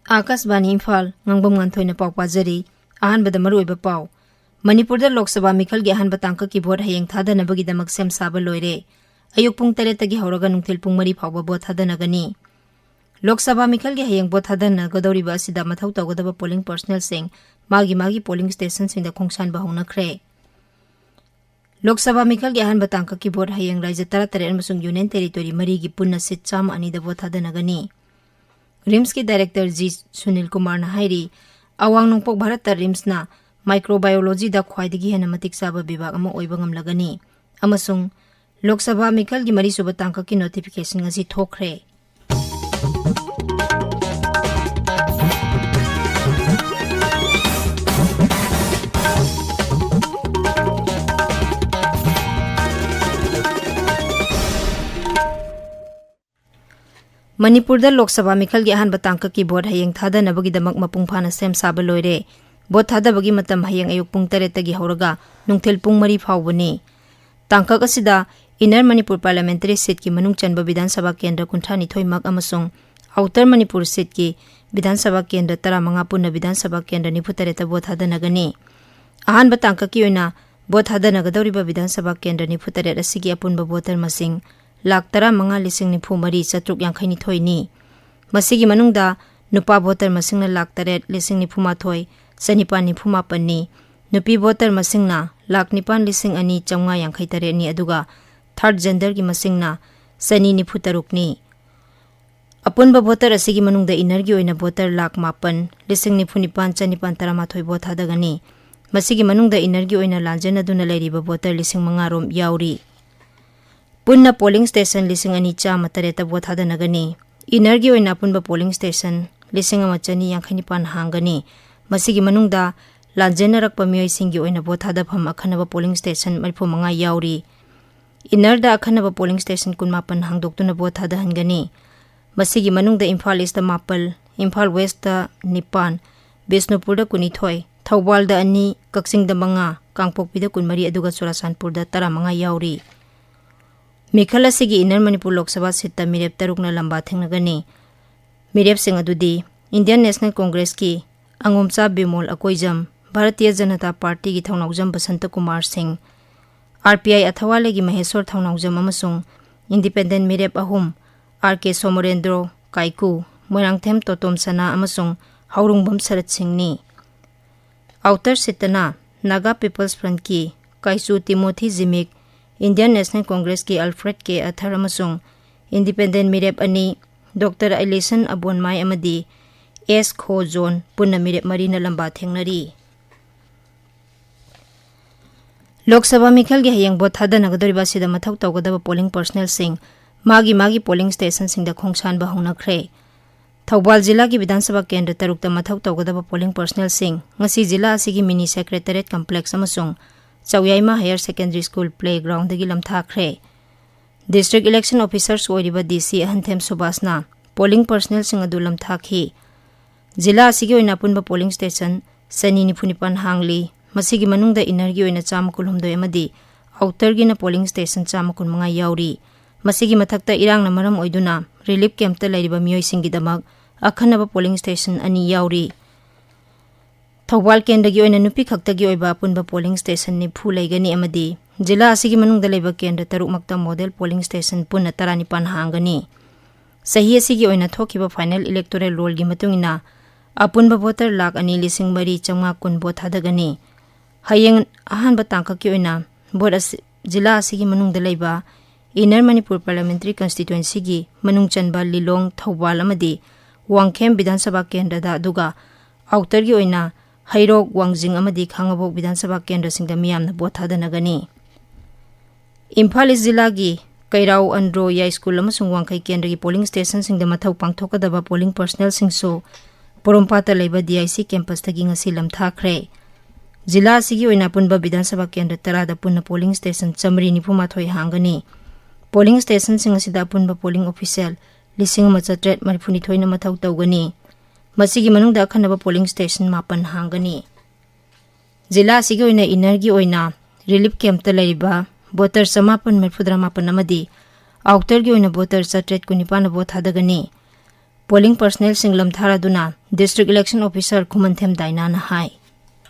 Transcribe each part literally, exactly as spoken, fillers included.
ꯑꯥꯀꯥꯁꯕꯥꯅꯤ ꯏꯝꯐꯥꯜ, ꯉꯥꯡꯕꯝ ꯉꯥꯟꯊꯣꯏꯅ ꯄꯥꯎ ꯄꯥꯖꯔꯤ꯫ ꯑꯍꯥꯟꯕꯗ ꯃꯔꯨꯑꯣꯏꯕ ꯄꯥꯎ꯫ ꯃꯅꯤꯄꯨꯔꯗ ꯂꯣꯛ ꯁꯚꯥ ꯃꯤꯈꯜꯒꯤ ꯑꯍꯥꯟꯕ ꯇꯥꯡꯀꯛꯀꯤ ꯚꯣꯠ ꯍꯌꯦꯡ ꯊꯥꯗꯅꯕꯒꯤꯗꯃꯛ ꯁꯦꯝ ꯁꯥꯕ ꯂꯣꯏꯔꯦ꯫ ꯑꯌꯨꯛ ꯄꯨꯡ ꯇꯔꯦꯠꯇꯒꯤ ꯍꯧꯔꯒ ꯅꯨꯡꯊꯤꯜ ꯄꯨꯡ ꯃꯔꯤ ꯐꯥꯎꯕ ꯚꯣꯠ ꯊꯥꯗꯅꯒꯅꯤ꯫ ꯂꯣꯛ ꯁꯚꯥ ꯃꯤꯈꯜꯒꯤ ꯍꯌꯦꯡ ꯚꯣꯠ ꯊꯥꯗꯅꯒꯗꯧꯔꯤꯕ ꯑꯁꯤꯗ ꯃꯊꯧ ꯇꯧꯒꯗꯕ polling personnelꯁꯤꯡ ꯃꯥꯒꯤ ꯃꯥꯒꯤ polling stationꯁꯤꯡꯗ ꯈꯣꯡꯁꯥꯟꯕ ꯍꯧꯅꯈ꯭ꯔꯦ꯫ ꯂꯣꯛ ꯁꯚꯥ ꯃꯤꯈꯜꯒꯤ ꯑꯍꯥꯟꯕ ꯇꯥꯡꯀꯛꯀꯤ ꯚꯣꯠ ꯍꯌꯦꯡ ꯔꯥꯖ꯭ꯌ ꯇꯔꯥꯇꯔꯦꯠ ꯑꯃꯁꯨꯡ Union Territory ꯃꯔꯤꯒꯤ ꯄꯨꯟꯅ seat ꯆꯥꯝꯃ ꯑꯅꯤꯗ ꯚꯣꯠ ꯊꯥꯗꯅꯒꯅꯤ꯫ ꯔꯤꯝꯁꯀꯤ director ꯖꯤ ꯁꯨꯅꯤꯜ ꯀꯨꯃꯥꯔꯅ ꯍꯥꯏꯔꯤ, ꯑꯋꯥꯡ ꯅꯣꯡꯄꯣꯛ ꯚꯥꯔꯠꯇ ꯔꯤꯝꯁꯅ microbiologyꯗ ꯈ꯭ꯋꯥꯏꯗꯒꯤ ꯍꯦꯟꯅ ꯃꯇꯤꯛ ꯆꯥꯕ ꯕꯤꯚꯥꯒ ꯑꯃ ꯑꯣꯏꯕ ꯉꯝꯂꯒꯅꯤ ꯑꯃꯁꯨꯡ ꯂꯣꯛ ꯁꯚꯥ ꯃꯤꯈꯜꯒꯤ ꯃꯔꯤꯁꯨꯕ ꯇꯥꯡꯀꯛꯀꯤ notification ꯉꯁꯤ ꯊꯣꯛꯈ꯭ꯔꯦ꯫ ꯃꯅꯤꯄꯨꯔꯗ ꯂꯣꯛ ꯁꯚꯥ ꯃꯤꯈꯜꯒꯤ ꯑꯍꯥꯟꯕ ꯇꯥꯡꯀꯛꯀꯤ ꯚꯣꯠ ꯍꯌꯦꯡ ꯊꯥꯗꯅꯕꯒꯤꯗꯃꯛ ꯃꯄꯨꯡ ꯐꯥꯅ ꯁꯦꯝ ꯁꯥꯕ ꯂꯣꯏꯔꯦ꯫ ꯚꯣꯠ ꯊꯥꯗꯕꯒꯤ ꯃꯇꯝ ꯍꯌꯦꯡ ꯑꯌꯨꯛ ꯄꯨꯡ ꯇꯔꯦꯠꯇꯒꯤ ꯍꯧꯔꯒ ꯅꯨꯡꯊꯤꯜ ꯄꯨꯡ ꯃꯔꯤ ꯐꯥꯎꯕꯅꯤ꯫ ꯇꯥꯡꯀꯛ ꯑꯁꯤꯗ Inner Manipur Parliamentary seatꯀꯤ ꯃꯅꯨꯡ ꯆꯟꯕ ꯕꯤꯙꯥꯟ ꯁꯚꯥ ꯀꯦꯟꯗ꯭ꯔ ꯀꯨꯟꯊ꯭ꯔꯥ ꯅꯤꯊꯣꯏꯃꯛ ꯑꯃꯁꯨꯡ Outer Manipur seatꯀꯤ ꯕꯤꯙꯥꯟ ꯁꯚꯥ ꯀꯦꯟꯗ꯭ꯔ ꯇꯔꯥꯃꯉꯥ ꯄꯨꯟꯅ ꯕꯤꯙꯥꯟ ꯁꯚꯥ ꯀꯦꯟꯗ꯭ꯔ ꯅꯤꯐꯨ ꯇꯔꯦꯠꯇ ꯚꯣꯠ ꯊꯥꯗꯅꯒꯅꯤ꯫ ꯑꯍꯥꯟꯕ ꯇꯥꯡꯀꯛꯀꯤ ꯑꯣꯏꯅ ꯚꯣꯠ ꯊꯥꯗꯅꯒꯗꯧꯔꯤꯕ ꯕꯤꯙꯥꯟ ꯁꯚꯥ ꯀꯦꯟꯗ꯭ꯔ ꯅꯤꯐꯨ ꯇꯔꯦꯠ ꯑꯁꯤꯒꯤ ꯑꯄꯨꯟꯕ voter ꯃꯁꯤꯡ ꯂꯥꯈ ꯇꯔꯥꯃꯉꯥ ꯂꯤꯁꯤꯡ ꯅꯤꯐꯨ ꯃꯔꯤ ꯆꯥꯇ꯭ꯔꯨꯛ ꯌꯥꯡꯈꯩ ꯅꯤꯊꯣꯏꯅꯤ꯫ ꯃꯁꯤꯒꯤ ꯃꯅꯨꯡꯗ ꯅꯨꯄꯥ voter ꯃꯁꯤꯡꯅ ꯂꯥꯈ ꯇꯔꯦꯠ ꯂꯤꯁꯤꯡ ꯅꯤꯐꯨ ꯃꯥꯊꯣꯏ ꯆꯅꯤꯄꯥꯟ ꯅꯤꯐꯨ ꯃꯥꯄꯟꯅꯤ, ꯅꯨꯄꯤ voter ꯃꯁꯤꯡꯅ ꯂꯥꯈ ꯅꯤꯄꯥꯟ ꯂꯤꯁꯤꯡ ꯑꯅꯤ ꯆꯥꯝꯃꯉꯥ ꯌꯥꯡꯈꯩ ꯇꯔꯦꯠꯅꯤ, ꯑꯗꯨꯒ third genderꯒꯤ ꯃꯁꯤꯡꯅ ꯆꯅꯤ ꯅꯤꯐꯨ ꯇꯔꯨꯛꯅꯤ꯫ ꯑꯄꯨꯟꯕ voter ꯑꯁꯤꯒꯤ ꯃꯅꯨꯡꯗ innerꯒꯤ ꯑꯣꯏꯅ voter ꯂꯥꯈ ꯃꯥꯄꯟ ꯂꯤꯁꯤꯡ ꯅꯤꯐꯨ ꯅꯤꯄꯥꯟ ꯆꯅꯤꯄꯥꯟ ꯇꯔꯥꯃꯥꯊꯣꯏ ꯚꯣꯠ ꯊꯥꯗꯒꯅꯤ꯫ ꯃꯁꯤꯒꯤ ꯃꯅꯨꯡꯗ innerꯒꯤ ꯑꯣꯏꯅ ꯂꯥꯟꯖꯦꯟꯅꯗꯨꯅ ꯂꯩꯔꯤꯕ voter ꯂꯤꯁꯤꯡ ꯃꯉꯥ ꯔꯣꯝ ꯌꯥꯎꯔꯤ꯫ ꯄꯨꯟꯅ polling station ꯂꯤꯁꯤꯡ ꯑꯅꯤ ꯆꯥꯝꯃ ꯇꯔꯦꯠꯇ ꯚꯣꯠ ꯊꯥꯗꯅꯒꯅꯤ꯫ Innerꯒꯤ ꯑꯣꯏꯅ ꯑꯄꯨꯟꯕ polling station ꯂꯤꯁꯤꯡ ꯑꯃ ꯆꯅꯤ ꯌꯥꯡꯈꯩ ꯅꯤꯄꯥꯟ ꯍꯥꯡꯒꯅꯤ꯫ ꯃꯁꯤꯒꯤ ꯃꯅꯨꯡꯗ ꯂꯥꯟꯖꯦꯟꯅꯔꯛꯄ ꯃꯤꯑꯣꯏꯁꯤꯡꯒꯤ ꯑꯣꯏꯅ ꯚꯣꯠ ꯊꯥꯗꯐꯝ ꯑꯈꯟꯅꯕ polling station ꯃꯔꯤꯐꯨ ꯃꯉꯥ ꯌꯥꯎꯔꯤ꯫ Innerꯗ ꯑꯈꯟꯅꯕ polling station ꯀꯨꯟꯃꯥꯄꯟ ꯍꯥꯡꯗꯣꯛꯇꯨꯅ ꯚꯣꯠ ꯊꯥꯗꯍꯟꯒꯅꯤ꯫ ꯃꯁꯤꯒꯤ ꯃꯅꯨꯡꯗ ꯏꯝꯐꯥꯜ Eastꯇ ꯃꯥꯄꯜ, ꯏꯝꯐꯥꯜ Westꯇ ꯅꯤꯄꯥꯟ, ꯕꯤꯁꯅꯨꯄꯨꯔꯗ ꯀꯨꯟꯅꯤꯊꯣꯏ, ꯊꯧꯕꯥꯜꯗ ꯑꯅꯤ, ꯀꯛꯆꯤꯡꯗ ꯃꯉꯥ, ꯀꯥꯡꯄꯣꯛꯄꯤꯗ ꯀꯨꯟꯃꯔꯤ, ꯑꯗꯨꯒ ꯆꯨꯔꯥꯆꯥꯟꯄꯨꯔꯗ ꯇꯔꯥꯃꯉꯥ ꯌꯥꯎꯔꯤ꯫ ꯃꯤꯈꯜ ꯑꯁꯤꯒꯤ Inner ꯃꯅꯤꯄꯨꯔ ꯂꯣꯛ ꯁꯚꯥ seatꯇ ꯃꯤꯔꯦꯞ ꯇꯔꯨꯛꯅ ꯂꯝꯕꯥ ꯊꯦꯡꯅꯒꯅꯤ꯫ ꯃꯤꯔꯦꯞꯁꯤꯡ ꯑꯗꯨꯗꯤ ꯏꯟꯗꯤꯌꯟ ꯅꯦꯁꯅꯦꯜ ꯀꯣꯡꯒ꯭ꯔꯦꯁꯀꯤ ꯑꯉꯣꯝꯆꯥ ꯕꯤꯃꯣꯜ ꯑꯀꯣꯏꯖꯝ, ꯚꯥꯔꯇꯤꯌ ꯖꯅꯇꯥ ꯄꯥꯔꯇꯤꯒꯤ ꯊꯧꯅꯥꯎꯖꯝ ꯕꯁꯟꯇ ꯀꯨꯃꯥꯔ ꯁꯤꯡ, ꯑꯥꯔ ꯄꯤ ꯑꯥꯏ ꯑꯊꯋꯥꯂꯦꯒꯤ ꯃꯍꯦꯁꯣꯔ ꯊꯧꯅꯥꯎꯖꯝ ꯑꯃꯁꯨꯡ ꯏꯟꯗꯤꯄꯦꯟꯗꯦꯟ ꯃꯤꯔꯦꯞ ꯑꯍꯨꯝ, ꯑꯥꯔ ꯀꯦ ꯁꯣꯃꯣꯔꯦꯟꯗ꯭ꯔꯣ ꯀꯥꯏꯀꯨ, ꯃꯣꯏꯔꯥꯡꯊꯦꯝ ꯇꯣꯇꯣꯝ ꯁꯅꯥ ꯑꯃꯁꯨꯡ ꯍꯧꯔꯨꯡꯕꯝ ꯁꯔꯠ ꯁꯤꯡꯅꯤ꯫ ꯑꯥꯎꯇꯔ ꯁꯤꯠꯇꯅ ꯅꯥꯒꯥ ꯄꯤꯄꯜꯁ ꯐ꯭ꯔꯟꯠꯀꯤ Kaichu Timothy Zimik, Indian national ꯀꯣꯡꯒ꯭ꯔꯦꯁꯀꯤ ꯑꯜꯐ꯭ꯔꯦꯗ ꯀꯦ ꯑꯊꯔ ꯑꯃꯁꯨꯡ ꯏꯟꯗꯤꯄꯦꯟꯗꯦꯟ ꯃꯤꯔꯦꯞ ꯑꯅꯤ, ꯗꯣꯛꯇꯔ ꯑꯥꯏꯂꯦꯁꯟ ꯑꯕꯣꯟꯃꯥꯏ ꯑꯃꯗꯤ ꯑꯦꯁ ꯈꯣ ꯖꯣꯟ ꯄꯨꯟꯅ ꯃꯤꯔꯦꯞ ꯃꯔꯤꯅ ꯂꯝꯕꯥ ꯊꯦꯡꯅꯔꯤ꯫ ꯂꯣꯛ ꯁꯚꯥ ꯃꯤꯈꯜꯒꯤ ꯍꯌꯦꯡ ꯚꯣꯠ ꯊꯥꯗꯅꯒꯗꯧꯔꯤꯕ ꯑꯁꯤꯗ ꯃꯊꯧ ꯇꯧꯒꯗꯕ ꯄꯣꯂꯤꯡ ꯄꯔꯁꯅꯦꯜꯁꯤꯡ ꯃꯥꯒꯤ ꯃꯥꯒꯤ ꯄꯣꯂꯤꯡ ꯁ꯭ꯇꯦꯁꯟꯁꯤꯡꯗ ꯈꯣꯡꯁꯥꯟꯕ ꯍꯧꯅꯈ꯭ꯔꯦ꯫ ꯊꯧꯕꯥꯜ ꯖꯤꯂꯥꯒꯤ ꯕꯤꯙꯥꯟ ꯁꯚꯥ ꯀꯦꯟꯗ꯭ꯔ ꯇꯔꯨꯛꯇ ꯃꯊꯧ ꯇꯧꯒꯗꯕ ꯄꯣꯂꯤꯡ ꯄꯔꯁꯅꯦꯜꯁꯤꯡ ꯉꯁꯤ ꯖꯤꯂꯥ ꯑꯁꯤꯒꯤ ꯃꯤꯅꯤ ꯁꯦꯀ꯭ꯔꯦꯇꯔꯤꯌꯦꯠ ꯀꯝꯄ꯭ꯂꯦꯛꯁ ꯑꯃꯁꯨꯡ ꯆꯧꯌꯥꯏꯃ ꯍꯥꯌꯔ ꯁꯦꯀꯦꯟꯗꯔꯤ ꯁ꯭ꯀꯨꯜ ꯄ꯭ꯂꯦ ꯒ꯭ꯔꯥꯎꯟꯗꯒꯤ ꯂꯝꯊꯥꯈ꯭ꯔꯦ꯫ ꯗꯤꯁꯇ꯭ꯔꯤꯛ ꯏꯂꯦꯛꯁꯟ ꯑꯣꯐꯤꯁꯔꯁ ꯑꯣꯏꯔꯤꯕ ꯗꯤ ꯁꯤ ꯑꯍꯟꯊꯦꯝ ꯁꯨꯕꯥꯁꯅ ꯄꯣꯂꯤꯡ ꯄꯔꯁꯅꯦꯜꯁꯤꯡ ꯑꯗꯨ ꯂꯝꯊꯥꯈꯤ꯫ ꯖꯤꯂꯥ ꯑꯁꯤꯒꯤ ꯑꯣꯏꯅ ꯑꯄꯨꯟꯕ ꯄꯣꯂꯤꯡ ꯁ꯭ꯇꯦꯁꯟ ꯆꯅꯤ ꯅꯤꯐꯨ ꯅꯤꯄꯥꯟ ꯍꯥꯡꯂꯤ꯫ ꯃꯁꯤꯒꯤ ꯃꯅꯨꯡꯗ ꯏꯟꯅꯔꯒꯤ ꯑꯣꯏꯅ ꯆꯥꯝꯃ ꯀꯨꯟꯍꯨꯝꯗꯣꯏ ꯑꯃꯗꯤ ꯑꯥꯎꯇꯔꯒꯤꯅ ꯄꯣꯂꯤꯡ ꯁ꯭ꯇꯦꯁꯟ ꯆꯥꯝꯃ ꯀꯨꯟꯃꯉꯥ ꯌꯥꯎꯔꯤ꯫ ꯃꯁꯤꯒꯤ ꯃꯊꯛꯇ ꯏꯔꯥꯡꯅ ꯃꯔꯝ ꯑꯣꯏꯗꯨꯅ ꯔꯤꯂꯤꯐ ꯀꯦꯝꯞꯇ ꯂꯩꯔꯤꯕ ꯃꯤꯑꯣꯏꯁꯤꯡꯒꯤꯗꯃꯛ ꯑꯈꯟꯅꯕ ꯄꯣꯂꯤꯡ ꯁ꯭ꯇꯦꯁꯟ ꯑꯅꯤ ꯌꯥꯎꯔꯤ꯫ ꯊꯧꯕꯥꯜ ꯀꯦꯟꯗ꯭ꯔꯒꯤ ꯑꯣꯏꯅ ꯅꯨꯄꯤ ꯈꯛꯇꯒꯤ ꯑꯣꯏꯕ ꯑꯄꯨꯟꯕ ꯄꯣꯂꯤꯡ ꯁ꯭ꯇꯦꯁꯟ ꯅꯤꯐꯨ ꯂꯩꯒꯅꯤ ꯑꯃꯗꯤ ꯖꯤꯂꯥ ꯑꯁꯤꯒꯤ ꯃꯅꯨꯡꯗ ꯂꯩꯕ ꯀꯦꯟꯗ꯭ꯔ ꯇꯔꯨꯛꯃꯛꯇ ꯃꯣꯗꯦꯜ ꯄꯣꯂꯤꯡ ꯁ꯭ꯇꯦꯁꯟ ꯄꯨꯟꯅ ꯇꯔꯥꯅꯤꯄꯥꯟ ꯍꯥꯡꯒꯅꯤ꯫ ꯆꯍꯤ ꯑꯁꯤꯒꯤ ꯑꯣꯏꯅ ꯊꯣꯛꯈꯤꯕ ꯐꯥꯏꯅꯦꯜ ꯏꯂꯦꯛꯇꯣꯔꯦꯜ ꯔꯣꯜꯒꯤ ꯃꯇꯨꯡ ꯏꯟꯅ ꯑꯄꯨꯟꯕ ꯚꯣꯇꯔ ꯂꯥꯈ ꯑꯅꯤ ꯂꯤꯁꯤꯡ ꯃꯔꯤ ꯆꯥꯝꯃꯉꯥ ꯀꯨꯟ ꯚꯣꯠ ꯊꯥꯗꯒꯅꯤ꯫ ꯍꯌꯦꯡ ꯑꯍꯥꯟꯕ ꯇꯥꯡꯀꯛꯀꯤ ꯑꯣꯏꯅ ꯚꯣꯠ ꯑꯁꯤ ꯖꯤꯂꯥ ꯑꯁꯤꯒꯤ ꯃꯅꯨꯡꯗ ꯂꯩꯕ ꯏꯟꯅꯔ ꯃꯅꯤꯄꯨꯔ ꯄꯥꯔꯂꯤꯌꯥꯃꯦꯟꯇꯔꯤ ꯀꯟꯁꯇꯤꯇ꯭ꯋꯦꯟꯁꯤꯒꯤ ꯃꯅꯨꯡ ꯆꯟꯕ ꯂꯤꯂꯣꯡ, ꯊꯧꯕꯥꯜ ꯑꯃꯗꯤ ꯋꯥꯡꯈꯦꯝ ꯕꯤꯙꯥꯟ ꯁꯚꯥ ꯀꯦꯟꯗ꯭ꯔꯗ, ꯑꯗꯨꯒ ꯑꯥꯎꯇꯔꯒꯤ ꯑꯣꯏꯅ ꯍꯩꯔꯣꯛ, ꯋꯥꯡꯖꯤꯡ ꯑꯃꯗꯤ ꯈꯥꯉꯕꯣꯛ ꯕꯤꯙꯥꯟ ꯁꯚꯥ ꯀꯦꯟꯗ꯭ꯔꯁꯤꯡꯗ ꯃꯤꯌꯥꯝꯅ ꯚꯣꯠ ꯊꯥꯗꯅꯒꯅꯤ꯫ ꯏꯝꯐꯥꯜ ꯏꯁ ꯖꯤꯂꯥꯒꯤ ꯀꯩꯔꯥꯎ ꯑꯟꯗ꯭ꯔꯣ ꯌꯥꯏꯁ꯭ꯀꯨꯜ ꯑꯃꯁꯨꯡ ꯋꯥꯡꯈꯩ ꯀꯦꯟꯗ꯭ꯔꯒꯤ ꯄꯣꯂꯤꯡ ꯁ꯭ꯇꯦꯁꯟꯁꯤꯡꯗ ꯃꯊꯧ ꯄꯥꯡꯊꯣꯛꯀꯗꯕ ꯄꯣꯂꯤꯡ ꯄꯔꯁꯅꯦꯜꯁꯤꯡꯁꯨ ꯄꯣꯔꯣꯝꯄꯥꯠꯇ ꯂꯩꯕ ꯗꯤ ꯑꯥꯏ ꯁꯤ ꯀꯦꯝꯄꯁꯇꯒꯤ ꯉꯁꯤ ꯂꯝꯊꯥꯈ꯭ꯔꯦ꯫ ꯖꯤꯂꯥ ꯑꯁꯤꯒꯤ ꯑꯣꯏꯅ ꯑꯄꯨꯟꯕ ꯕꯤꯙꯥꯟ ꯁꯚꯥ ꯀꯦꯟꯗ꯭ꯔ ꯇꯔꯥꯗ ꯄꯨꯟꯅ ꯄꯣꯂꯤꯡ ꯁ꯭ꯇꯦꯁꯟ ꯆꯥꯃꯔꯤ ꯅꯤꯐꯨ ꯃꯥꯊꯣꯏ ꯍꯥꯡꯒꯅꯤ꯫ ꯄꯣꯂꯤꯡ ꯁ꯭ꯇꯦꯁꯟꯁꯤꯡ ꯑꯁꯤꯗ ꯑꯄꯨꯟꯕ ꯄꯣꯂꯤꯡ ꯑꯣꯐꯤꯁꯤꯌꯦꯜ ꯂꯤꯁꯤꯡ ꯑꯃ ꯆꯥꯇ꯭ꯔꯦꯠ ꯃꯔꯤꯐꯨꯅꯤꯊꯣꯏꯅ ꯃꯊꯧ ꯇꯧꯒꯅꯤ꯫ ꯃꯁꯤꯒꯤ ꯃꯅꯨꯡꯗ ꯑꯈꯟꯅꯕ ꯄꯣꯂꯤꯡ ꯁ꯭ꯇꯦꯁꯟ ꯃꯥꯄꯟ ꯍꯥꯡꯒꯅꯤ꯫ ꯖꯤꯂꯥ ꯑꯁꯤꯒꯤ ꯑꯣꯏꯅ ꯏꯟꯅꯔꯒꯤ ꯑꯣꯏꯅ ꯔꯤꯂꯤꯐ ꯀꯦꯝꯞꯇ ꯂꯩꯔꯤꯕ ꯚꯣꯇꯔ ꯆꯃꯥꯄꯟ ꯃꯔꯤꯐꯨꯇꯔꯥ ꯃꯥꯄꯟ ꯑꯃꯗꯤ ꯑꯥꯎꯇꯔꯒꯤ ꯑꯣꯏꯅ ꯚꯣꯇꯔ ꯆꯥꯇ꯭ꯔꯦꯠ ꯀꯨꯟꯅꯤꯄꯥꯟꯅ ꯚꯣꯠ ꯊꯥꯗꯒꯅꯤ꯫ ꯄꯣꯂꯤꯡ ꯄꯔꯁꯅꯦꯜꯁꯤꯡ ꯂꯝꯊꯥꯔꯗꯨꯅ ꯗꯤꯁꯇ꯭ꯔꯤꯛ ꯏꯂꯦꯛꯁꯟ ꯑꯣꯐꯤꯁꯔ ꯈꯨꯃꯟꯊꯦꯝ ꯗꯥꯏꯅꯥꯅ ꯍꯥꯏ꯫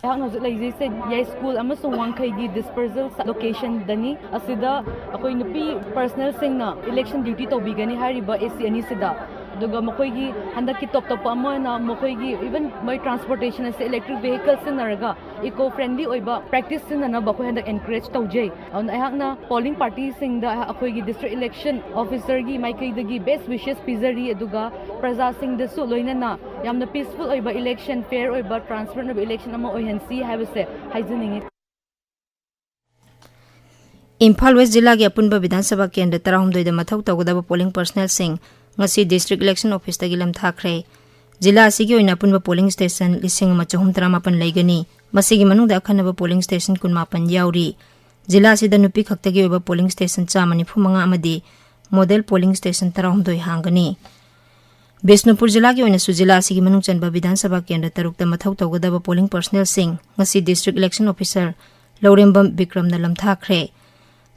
ꯑꯩꯍꯥꯛꯅ ꯍꯧꯖꯤꯛ ꯂꯩꯖꯩꯁꯦ ꯌꯥꯏꯁ꯭ꯀꯨꯜ ꯑꯃꯁꯨꯡ ꯋꯥꯡꯈꯩꯒꯤ ꯗꯤꯁꯄꯔꯁꯦꯜ ꯂꯣꯀꯦꯁꯟꯗꯅꯤ꯫ ꯑꯁꯤꯗ ꯑꯩꯈꯣꯏ ꯅꯨꯄꯤ ꯄꯔꯁꯅꯦꯜꯁꯤꯡꯅ ꯏꯂꯦꯛꯁꯟ ꯗ꯭ꯌꯨꯇꯤ ꯇꯧꯕꯤꯒꯅꯤ ꯍꯥꯏꯔꯤꯕ ꯑꯦ ꯁꯤ ꯑꯅꯤꯁꯤꯗ꯫ ꯑꯗꯨꯒ ꯃꯈꯣꯏꯒꯤ ꯍꯟꯗꯛꯀꯤ ꯇꯣꯞ ꯇꯣꯞꯄ ꯑꯃ ꯑꯣꯏꯅ ꯃꯈꯣꯏꯒꯤ ꯏꯚꯟ ꯃꯣꯏ ꯇ꯭ꯔꯥꯟꯁꯄꯣꯔꯇꯦꯁꯟ ꯑꯁꯤ ꯏꯂꯦꯛꯇ꯭ꯔꯤꯛ ꯚꯦꯍꯤꯀꯜ ꯁꯤꯖꯤꯟꯅꯔꯒ ꯏꯀꯣ ꯐ꯭ꯔꯦꯟꯂꯤ ꯑꯣꯏꯕ ꯄ꯭ꯔꯦꯛꯇꯤꯁ ꯁꯤꯖꯤꯟꯅꯅꯕ ꯑꯩꯈꯣꯏ ꯍꯟꯗꯛ ꯑꯦꯟꯀꯔꯦꯖ ꯇꯧꯖꯩ꯫ ꯑꯗꯨꯅ ꯑꯩꯍꯥꯛꯅ ꯄꯣꯂꯤꯡ ꯄꯥꯔꯇꯤꯁꯤꯡꯗ ꯑꯩꯈꯣꯏꯒꯤ ꯗꯤꯁꯇ꯭ꯔꯤꯛ ꯏꯂꯦꯛꯁꯟ ꯑꯣꯐꯤꯁꯔꯒꯤ ꯃꯥꯏꯀꯩꯗꯒꯤ ꯕꯦꯁ ꯋꯤꯁꯦꯁ ꯄꯤꯖꯔꯤ꯫ ꯑꯗꯨꯒ ꯄ꯭ꯔꯖꯥꯁꯤꯡꯗꯁꯨ ꯂꯣꯏꯅꯅ ꯌꯥꯝꯅ ꯄꯤꯁꯐꯨꯜ ꯑꯣꯏꯕ ꯏꯂꯦꯛꯁꯟ, ꯐꯦꯌꯔ ꯑꯣꯏꯕ, ꯇ꯭ꯔꯥꯟꯁꯄꯦꯔꯦꯟ ꯑꯣꯏꯕ ꯏꯂꯦꯛꯁꯟ ꯑꯃ ꯑꯣꯏꯍꯟꯁꯤ ꯍꯥꯏꯕꯁꯦ ꯍꯥꯏꯖꯅꯤꯡꯉꯤ꯫ ꯏꯝꯐꯥꯜ ꯋꯦꯁ ꯖꯤꯂꯥꯒꯤ ꯑꯄꯨꯟꯕ ꯕꯤꯙꯥꯟ ꯁꯚꯥ ꯀꯦꯟꯗ꯭ꯔ ꯇꯔꯥꯍꯨꯝꯗꯣꯏꯗ ꯃꯊꯧ ꯇꯧꯒꯗꯕ ꯄꯣꯂꯤꯡ ꯄꯔꯁꯅꯦꯜꯁꯤꯡ ꯉꯁꯤ ꯗꯤꯁꯇ꯭ꯔꯤꯛ ꯏꯂꯦꯛꯁꯟ ꯑꯣꯐꯤꯁꯇꯒꯤ ꯂꯝꯊꯥꯈ꯭ꯔꯦ꯫ ꯖꯤꯂꯥ ꯑꯁꯤꯒꯤ ꯑꯣꯏꯅ ꯑꯄꯨꯟꯕ ꯄꯣꯂꯤꯡ ꯁ꯭ꯇꯦꯁꯟ ꯂꯤꯁꯤꯡ ꯑꯃ ꯆꯍꯨꯝ ꯇꯔꯥꯃꯥꯄꯟ ꯂꯩꯒꯅꯤ꯫ ꯃꯁꯤꯒꯤ ꯃꯅꯨꯡꯗ ꯑꯈꯟꯅꯕ ꯄꯣꯂꯤꯡ ꯁ꯭ꯇꯦꯁꯟ ꯀꯨꯟꯃꯥꯄꯟ ꯌꯥꯎꯔꯤ꯫ ꯖꯤꯂꯥ ꯑꯁꯤꯗ ꯅꯨꯄꯤ ꯈꯛꯇꯒꯤ ꯑꯣꯏꯕ ꯄꯣꯂꯤꯡ ꯁ꯭ꯇꯦꯁꯟ ꯆꯥꯝꯃ ꯅꯤꯐꯨ ꯃꯉꯥ ꯑꯃꯗꯤ ꯃꯣꯗꯦꯜ ꯄꯣꯂꯤꯡ ꯁ꯭ꯇꯦꯁꯟ ꯇꯔꯥꯍꯨꯝꯗꯣꯏ ꯍꯥꯡꯒꯅꯤ꯫ ꯕꯤꯁꯅꯨꯄꯨꯔ ꯖꯤꯂꯥꯒꯤ ꯑꯣꯏꯅꯁꯨ ꯖꯤꯂꯥ ꯑꯁꯤꯒꯤ ꯃꯅꯨꯡ ꯆꯟꯕ ꯕꯤꯙꯥꯟ ꯁꯚꯥ ꯀꯦꯟꯗ꯭ꯔ ꯇꯔꯨꯛꯇ ꯃꯊꯧ ꯇꯧꯒꯗꯕ ꯄꯣꯂꯤꯡ ꯄꯔꯁꯅꯦꯜꯁꯤꯡ ꯉꯁꯤ ꯗꯤꯁꯇ꯭ꯔꯤꯛ ꯏꯂꯦꯛꯁꯟ ꯑꯣꯐꯤꯁꯔ ꯂꯧꯔꯦꯝꯕꯝ ꯕꯤꯀ꯭ꯔꯝꯅ ꯂꯝꯊꯥꯈ꯭ꯔꯦ꯫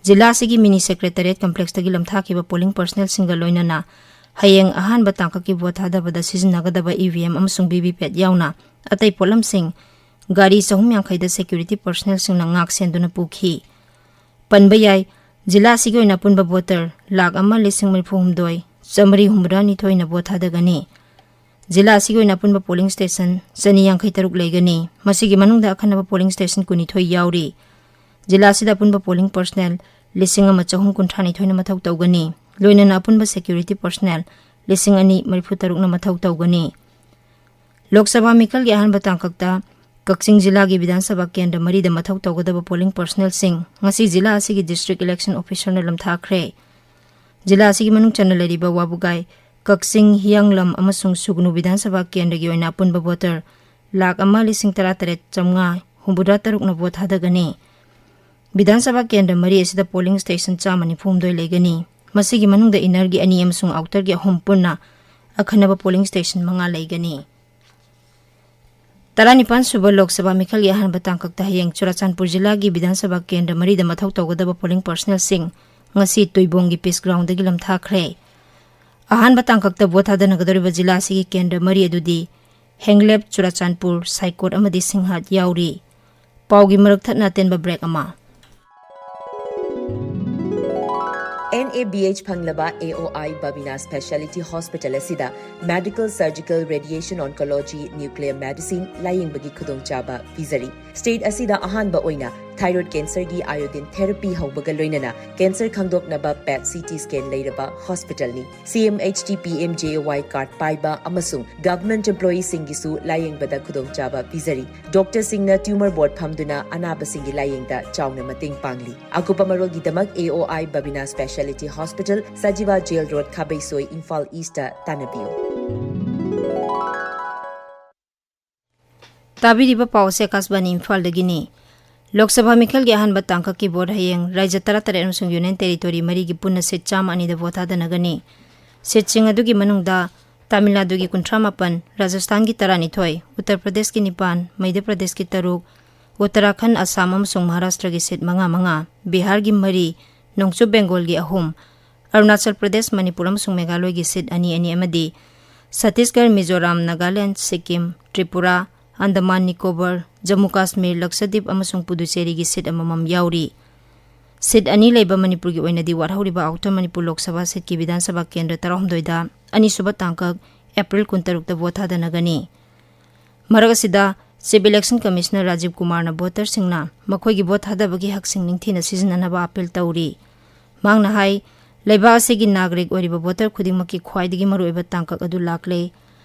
ꯖꯤꯂꯥ ꯑꯁꯤꯒꯤ ꯃꯤꯅꯤ ꯁꯦꯀ꯭ꯔꯦꯇꯔꯤꯌꯦꯠ ꯀꯝꯄ꯭ꯂꯦꯛꯁꯇꯒꯤ ꯂꯝꯊꯥꯈꯤꯕ ꯄꯣꯂꯤꯡ ꯄꯔꯁꯅꯦꯜꯁꯤꯡꯒ ꯂꯣꯏꯅꯅ ꯍꯌꯦꯡ ꯑꯍꯥꯟꯕ ꯇꯥꯡꯀꯛꯀꯤ ꯚꯣꯠ ꯊꯥꯗꯕꯗ ꯁꯤꯖꯤꯟꯅꯒꯗꯕ ꯏ ꯚꯤ ꯑꯦꯝ ꯑꯃꯁꯨꯡ ꯚꯤ ꯚꯤ ꯄꯦꯠ ꯌꯥꯎꯅ ꯑꯇꯩ ꯄꯣꯠꯂꯝꯁꯤꯡ ꯒꯥꯔꯤ ꯆꯍꯨꯝ ꯌꯥꯡꯈꯩꯗ ꯁꯦꯀ꯭ꯌꯨꯔꯤꯇꯤ ꯄꯔꯁꯅꯦꯜꯁꯤꯡꯅ ꯉꯥꯛ ꯁꯦꯟꯗꯨꯅ ꯄꯨꯈꯤ꯫ ꯄꯟꯕ ꯌꯥꯏ, ꯖꯤꯂꯥ ꯑꯁꯤꯒꯤ ꯑꯣꯏꯅ ꯑꯄꯨꯟꯕ ꯚꯣꯇꯔ ꯂꯥꯈ ꯑꯃ ꯂꯤꯁꯤꯡ ꯃꯔꯤꯐꯨ ꯍꯨꯝꯗꯣꯏ ꯆꯥꯃꯔꯤ ꯍꯨꯝꯐꯨꯇꯔꯥ ꯅꯤꯊꯣꯏꯅ ꯚꯣꯠ ꯊꯥꯗꯒꯅꯤ꯫ ꯖꯤꯂꯥ ꯑꯁꯤꯒꯤ ꯑꯣꯏꯅ ꯑꯄꯨꯟꯕ ꯄꯣꯂꯤꯡ ꯁ꯭ꯇꯦꯁꯟ ꯆꯅꯤ ꯌꯥꯡꯈꯩ ꯇꯔꯨꯛ ꯂꯩꯒꯅꯤ꯫ ꯃꯁꯤꯒꯤ ꯃꯅꯨꯡꯗ ꯑꯈꯟꯅꯕ ꯄꯣꯂꯤꯡ ꯁ꯭ꯇꯦꯁꯟ ꯀꯨꯟꯅꯤꯊꯣꯏ ꯌꯥꯎꯔꯤ꯫ ꯖꯤꯂꯥ ꯑꯁꯤꯗ ꯑꯄꯨꯟꯕ ꯄꯣꯂꯤꯡ ꯄꯔꯁꯅꯦꯜ ꯂꯤꯁꯤꯡ ꯑꯃ ꯆꯍꯨꯝ ꯀꯨꯟꯊ꯭ꯔꯥ ꯅꯤꯊꯣꯏꯅ ꯃꯊꯧ ꯇꯧꯒꯅꯤ꯫ ꯂꯣꯏꯅꯅ ꯑꯄꯨꯟꯕ ꯁꯦꯀ꯭ꯌꯨꯔꯤꯇꯤ ꯄꯔꯁꯅꯦꯜ ꯂꯤꯁꯤꯡ ꯑꯅꯤ ꯃꯔꯤꯐꯨ ꯇꯔꯨꯛꯅ ꯃꯊꯧ ꯇꯧꯒꯅꯤ꯫ ꯂꯣꯛ ꯁꯚꯥ ꯃꯤꯈꯜꯒꯤ ꯑꯍꯥꯟꯕ ꯇꯥꯡꯀꯛꯇ ꯀꯛꯆꯤꯡ ꯖꯤꯂꯥꯒꯤ ꯕꯤꯙꯥꯟ ꯁꯚꯥ ꯀꯦꯟꯗ꯭ꯔ ꯃꯔꯤꯗ ꯃꯊꯧ ꯇꯧꯒꯗꯕ ꯄꯣꯂꯤꯡ ꯄꯔꯁꯅꯦꯜꯁꯤꯡ ꯉꯁꯤ ꯖꯤꯂꯥ ꯑꯁꯤꯒꯤ ꯗꯤꯁꯇ꯭ꯔꯤꯛ ꯏꯂꯦꯛꯁꯟ ꯑꯣꯐꯤꯁꯔꯅ ꯂꯝꯊꯥꯈ꯭ꯔꯦ꯫ ꯖꯤꯂꯥ ꯑꯁꯤꯒꯤ ꯃꯅꯨꯡ ꯆꯟꯅ ꯂꯩꯔꯤꯕ ꯋꯥꯕꯨꯒꯥꯏ, ꯀꯛꯆꯤꯡ, ꯍꯤꯌꯥꯡꯂꯝ ꯑꯃꯁꯨꯡ ꯁꯨꯒꯅꯨ ꯕꯤꯙꯥꯟ ꯁꯚꯥ ꯀꯦꯟꯗ꯭ꯔꯒꯤ ꯑꯣꯏꯅ ꯑꯄꯨꯟꯕ ꯚꯣꯇꯔ ꯂꯥꯈ ꯑꯃ ꯂꯤꯁꯤꯡ ꯇꯔꯥ ꯇꯔꯦꯠ ꯆꯥꯃꯉꯥ ꯍꯨꯝꯐꯨꯇꯔꯥ ꯇꯔꯨꯛꯅ ꯚꯣꯠ ꯊꯥꯗꯒꯅꯤ꯫ ꯕꯤꯙꯥꯟ ꯁꯚꯥ ꯀꯦꯟꯗ꯭ꯔ ꯃꯔꯤ ꯑꯁꯤꯗ ꯄꯣꯂꯤꯡ ꯁ꯭ꯇꯦꯁꯟ ꯆꯥꯝꯃ ꯅꯤꯐꯨ ꯍꯨꯝꯗꯣꯏ ꯂꯩꯒꯅꯤ꯫ ꯃꯁꯤꯒꯤ ꯃꯅꯨꯡꯗ ꯏꯟꯅꯔꯒꯤ ꯑꯅꯤ ꯑꯃꯁꯨꯡ ꯑꯥꯎꯇꯔꯒꯤ ꯑꯍꯨꯝ ꯄꯨꯟꯅ ꯑꯈꯟꯅꯕ ꯄꯣꯂꯤꯡ ꯁ꯭ꯇꯦꯁꯟ ꯃꯉꯥ ꯂꯩꯒꯅꯤ꯫ ꯇꯔꯥꯅꯤꯄꯥꯟ ꯁꯨꯕ ꯂꯣꯛ ꯁꯚꯥ ꯃꯤꯈꯜꯒꯤ ꯑꯍꯥꯟꯕ ꯇꯥꯡꯀꯛꯇ ꯍꯌꯦꯡ ꯆꯨꯔꯥꯆꯥꯟꯄꯨꯔ ꯖꯤꯂꯥꯒꯤ ꯕꯤꯙꯥꯟ ꯁꯚꯥ ꯀꯦꯟꯗ꯭ꯔ ꯃꯔꯤꯗ ꯃꯊꯧ ꯇꯧꯒꯗꯕ ꯄꯣꯂꯤꯡ ꯄꯔꯁꯅꯦꯜꯁꯤꯡ ꯉꯁꯤ ꯇꯨꯏꯕꯣꯡꯒꯤ ꯄꯤꯁ ꯒ꯭ꯔꯥꯎꯟꯗꯒꯤ ꯂꯝꯊꯥꯈ꯭ꯔꯦ꯫ ꯑꯍꯥꯟꯕ ꯇꯥꯡꯀꯛꯇ ꯚꯣꯠ ꯊꯥꯗꯅꯒꯗꯧꯔꯤꯕ ꯖꯤꯂꯥ ꯑꯁꯤꯒꯤ ꯀꯦꯟꯗ꯭ꯔ ꯃꯔꯤ ꯑꯗꯨꯗꯤ ꯍꯦꯡꯂꯦꯞ, ꯆꯨꯔꯥꯆꯥꯟꯄꯨꯔ, ꯁꯥꯏꯀꯣꯠ ꯑꯃꯗꯤ ꯁꯤꯡꯍꯥꯠ ꯌꯥꯎꯔꯤ꯫ ꯄꯥꯎꯒꯤ ꯃꯔꯛ ꯊꯠꯅ ꯑꯇꯦꯟꯕ ꯕ꯭ꯔꯦꯛ ꯑꯃ꯫ ꯑꯦꯟ ꯑꯦ ꯕꯤ ꯑꯩꯆ ꯐꯪꯂꯕ A O I Babina specialty hospital ꯑꯁꯤꯗ medical, surgical, radiation oncology, nuclear medicine ꯂꯥꯌꯦꯡꯕꯒꯤ ꯈꯨꯗꯣꯡꯆꯥꯕ ꯄꯤꯖꯔꯤ꯫ ꯁ꯭ꯇꯦꯠ ꯑꯁꯤꯗ ꯑꯍꯥꯟꯕ ꯑꯣꯏꯅ ꯊꯥꯏꯔꯣꯏꯗ ꯀꯦꯟꯁꯔꯒꯤ ꯑꯥꯏꯑꯣꯗꯤꯟ ꯊꯦꯔꯥꯄꯤ ꯍꯧꯕꯒ ꯂꯣꯏꯅꯅ ꯀꯦꯟꯁꯔ ꯈꯪꯗꯣꯛꯅꯕ ꯄꯦꯠ ꯁꯤ ꯇꯤ ꯁ꯭ꯀꯦꯟ ꯂꯩꯔꯕ ꯍꯣꯁꯄꯤꯇꯥꯜꯅꯤ꯫ C M H T P M J A Y card ꯄꯥꯏꯕ ꯑꯃꯁꯨꯡ ꯒꯚꯔꯟꯃꯦꯟꯠ ꯑꯦꯝꯄ꯭ꯂꯣꯌꯤꯁꯤꯡꯒꯤꯁꯨ ꯂꯥꯌꯦꯡꯕꯗ ꯈꯨꯗꯣꯡꯆꯥꯕ ꯄꯤꯖꯔꯤ꯫ ꯗꯣꯛꯇꯔꯁꯤꯡꯅ ꯇ꯭ꯌꯨꯃꯔ ꯕꯣꯔꯗ ꯐꯝꯗꯨꯅ ꯑꯅꯥꯕꯁꯤꯡꯒꯤ ꯂꯥꯌꯦꯡꯗ ꯆꯥꯎꯅ ꯃꯇꯦꯡ ꯄꯥꯡꯂꯤ꯫ ꯑꯀꯨꯞꯄ ꯃꯔꯣꯜꯒꯤꯗꯃꯛ A O I Babina specialty hospital, Sajiwa jail road, Khabeisoi, Imphal east ꯇꯥꯟꯅꯕꯤꯌꯨ꯫ ꯇꯥꯕꯤꯔꯤꯕ ꯄꯥꯎ ꯑꯁꯤ ꯑꯀꯥꯁꯕꯥꯅꯤ ꯏꯝꯐꯥꯜꯗꯒꯤꯅꯤ꯫ ꯂꯣꯛ ꯁꯚꯥ ꯃꯤꯈꯜꯒꯤ ꯑꯍꯥꯟꯕ ꯇꯥꯡꯀꯛꯀꯤ ꯚꯣꯠ ꯍꯌꯦꯡ ꯔꯥꯖ꯭ꯌ ꯇꯔꯥꯇꯔꯦꯠ ꯑꯃꯁꯨꯡ ꯌꯨꯅꯤꯌꯟ ꯇꯦꯔꯤꯇꯣꯔꯤ ꯃꯔꯤꯒꯤ ꯄꯨꯟꯅ ꯁꯤꯠ ꯆꯥꯝꯃ ꯑꯅꯤꯗ ꯚꯣꯠ ꯊꯥꯗꯅꯒꯅꯤ꯫ ꯁꯤꯠꯁꯤꯡ ꯑꯗꯨꯒꯤ ꯃꯅꯨꯡꯗ ꯇꯥꯃꯤꯜ ꯅꯥꯗꯨꯒꯤ ꯀꯨꯟꯊ꯭ꯔꯥ ꯃꯥꯄꯟ, ꯔꯥꯖꯁꯊꯥꯟꯒꯤ ꯇꯔꯥꯅꯤꯊꯣꯏ, ꯎꯠꯇꯔ ꯄ꯭ꯔꯗꯦꯁꯀꯤ ꯅꯤꯄꯥꯟ, ꯃꯩꯙ꯭ꯌ ꯄ꯭ꯔꯗꯦꯁꯀꯤ ꯇꯔꯨꯛ, ꯎꯠꯇꯔꯥꯈꯟꯗ, ꯑꯁꯥꯝ ꯑꯃꯁꯨꯡ ꯃꯍꯥꯔꯥꯁꯇ꯭ꯔꯒꯤ ꯁꯤꯠ ꯃꯉꯥ ꯃꯉꯥ, ꯕꯤꯍꯥꯔꯒꯤ ꯃꯔꯤ, ꯅꯣꯡꯆꯨꯞ ꯕꯦꯡꯒꯣꯜꯒꯤ ꯑꯍꯨꯝ, ꯑꯔꯨꯅꯥꯆꯜ ꯄ꯭ꯔꯗꯦꯁ, ꯃꯅꯤꯄꯨꯔ ꯑꯃꯁꯨꯡ ꯃꯦꯘꯥꯂꯣꯏꯒꯤ ꯁꯤꯠ ꯑꯅꯤ ꯑꯅꯤ ꯑꯃꯗꯤ ꯁꯠꯇꯤꯁꯒꯔ, ꯃꯤꯖꯣꯔꯥꯝ, ꯅꯥꯒꯥꯂꯦꯟꯗ, ꯁꯤꯛꯀꯤꯝ, ꯇ꯭ꯔꯤꯄꯨꯔꯥ, ꯑꯟꯗꯃꯥꯟ ꯅꯤꯀꯣꯕꯔ, ꯖꯝꯃꯨ ꯀꯥꯁꯃꯤꯔ, ꯂꯛꯁꯗꯤꯞ ꯑꯃꯁꯨꯡ ꯄꯨꯗꯨꯆꯦꯔꯤꯒꯤ ꯁꯤꯠ ꯑꯃꯃꯝ ꯌꯥꯎꯔꯤ꯫ ꯁꯤꯠ ꯑꯅꯤ ꯂꯩꯕ ꯃꯅꯤꯄꯨꯔꯒꯤ ꯑꯣꯏꯅꯗꯤ ꯋꯥꯠꯍꯧꯔꯤꯕ ꯑꯥꯎꯇꯔ ꯃꯅꯤꯄꯨꯔ ꯂꯣꯛ ꯁꯚꯥ ꯁꯤꯠꯀꯤ ꯕꯤꯙꯥꯟ ꯁꯚꯥ ꯀꯦꯟꯗ꯭ꯔ ꯇꯔꯥꯍꯨꯝꯗꯣꯏꯗ ꯑꯅꯤꯁꯨꯕ ꯇꯥꯡꯀꯛ ꯑꯦꯄ꯭ꯔꯤꯜ ꯀꯨꯟꯇꯔꯨꯛꯇ ꯚꯣꯠ ꯊꯥꯗꯅꯒꯅꯤ꯫ ꯃꯔꯛ ꯑꯁꯤꯗ, ꯆꯤꯐ ꯏꯂꯦꯛꯁꯟ ꯀꯃꯤꯁꯅꯔ ꯔꯥꯖꯤꯕ ꯀꯨꯃꯥꯔꯅ ꯚꯣꯇꯔꯁꯤꯡꯅ ꯃꯈꯣꯏꯒꯤ ꯚꯣꯠ ꯊꯥꯗꯕꯒꯤ ꯍꯛꯁꯤꯡ ꯅꯤꯡꯊꯤꯅ ꯁꯤꯖꯤꯟꯅꯅꯕ ꯑꯥꯄꯤꯜ ꯇꯧꯔꯤ꯫ ꯃꯍꯥꯛꯅ ꯍꯥꯏ, ꯂꯩꯕꯥꯛ ꯑꯁꯤꯒꯤ ꯅꯥꯒꯔꯤꯛ ꯑꯣꯏꯔꯤꯕ ꯚꯣꯇꯔ ꯈꯨꯗꯤꯡꯃꯛꯀꯤ ꯈ꯭ꯋꯥꯏꯗꯒꯤ ꯃꯔꯨꯑꯣꯏꯕ ꯇꯥꯡꯀꯛ ꯑꯗꯨ ꯂꯥꯛꯂꯦ꯫